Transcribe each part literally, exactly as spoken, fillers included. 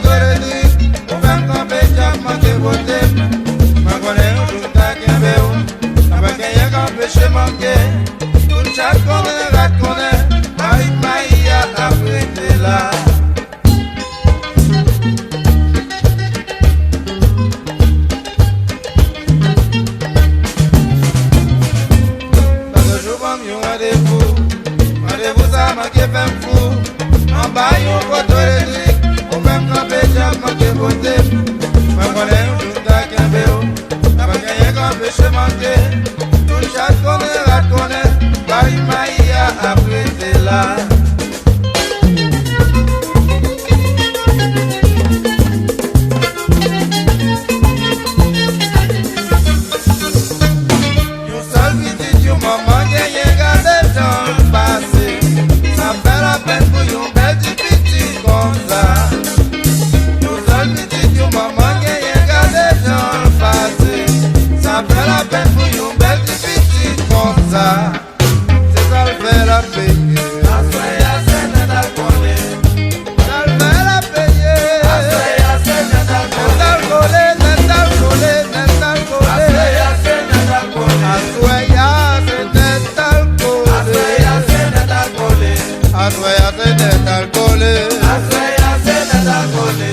Rodrik, ou fè m kanpe djab manke pote m. Mwen konnen yon jou m ta kenbe w. Sa pa genyen k anpeche m anke. Tout chat konnen, rat konnen, mayi k mayi a ap rete la. Sa toujou ban m yon randevou. Randevou sa manke fè m fou. Anba yon poto eletrik, ou fè m kanpe djab manke pote m. Mwen konnen yon jou m ta kenbe w. Sa pa genyen k anpeche m anke. Tout chat konnen, rat konnen, mayi k mayi a ap rete la. Yon sèl pitit yon manman genyen, gade jan l pase. Sa fè lapèn pou yon bèl ti pitit konsa. Yon sèl pitit yon manman genyen, gade jan l pase. Sa fè lapèn pou yon bèl ti pitit konsa. Se sa l fè l ap peye. Aswè a se nèt al kole. Sa l fè l ap peye. Aswè a se nèt al kole. Nèt al kole, nèt al kole, nèt al kole. Aswè a se nèt al kole. Aswè a se nèt al kole. Aswè a se nèt al kole. Aswè a se nèt al kole. Aswè a se nèt al kole.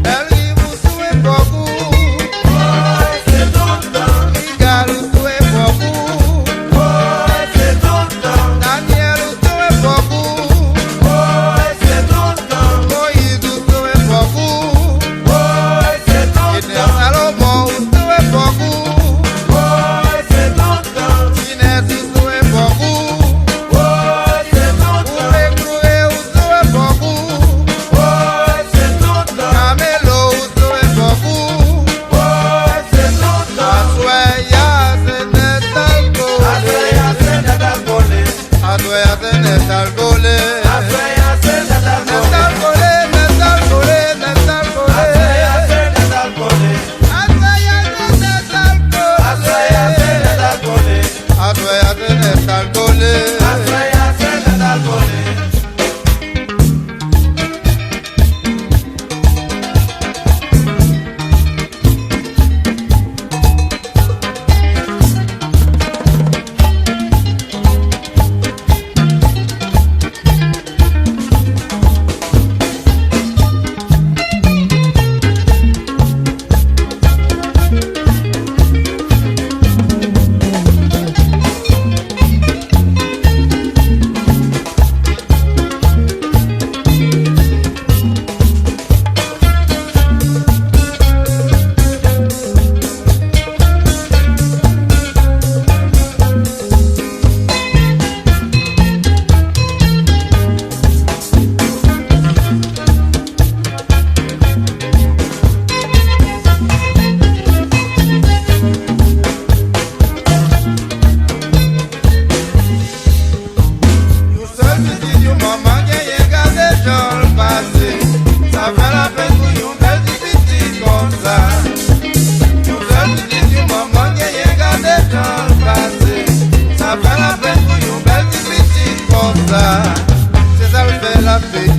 Bèl Riv ou sou epòk ou. Woy, se tout tan. Pigal ou sou epòk ou. Woy, se tout tan. Danyèl ou sou epòk ou. Woy, se tout tan. Moyiz ou sou epòk ou. Woy, se tout tan. Etnè Salomon ou sou epòk ou. Woy, se tout tan. Jinès ou sou epòk ou. Woy, se tout tan. Koupe kloure ou sou epòk ou. Woy, se tout tan. Kamelo ou sou epòk ou. Woy, se tout tan. Aswè a se nèt al kole. Aswè a se nèt al kole. Aswè a se nèt al kole. Aswè a se nèt al kole. Nèt al kole, nèt al kole, nèt al kole. Aswè a se nèt al kole. Aswè a se nèt al kole. Aswè a se nèt al kole. Aswè a se nèt al kole. Aswè a se nèt al kole. Yon sèl pitit yon manman genyen, gade jan l pase. Sa fè lapèn pou yon bèl ti pitit konsa. Yon sèl pitit yon manman genyen, gade jan l pase. Sa fè lapèn pou yon bèl ti pitit konsa. Se sa l fè l ap peye.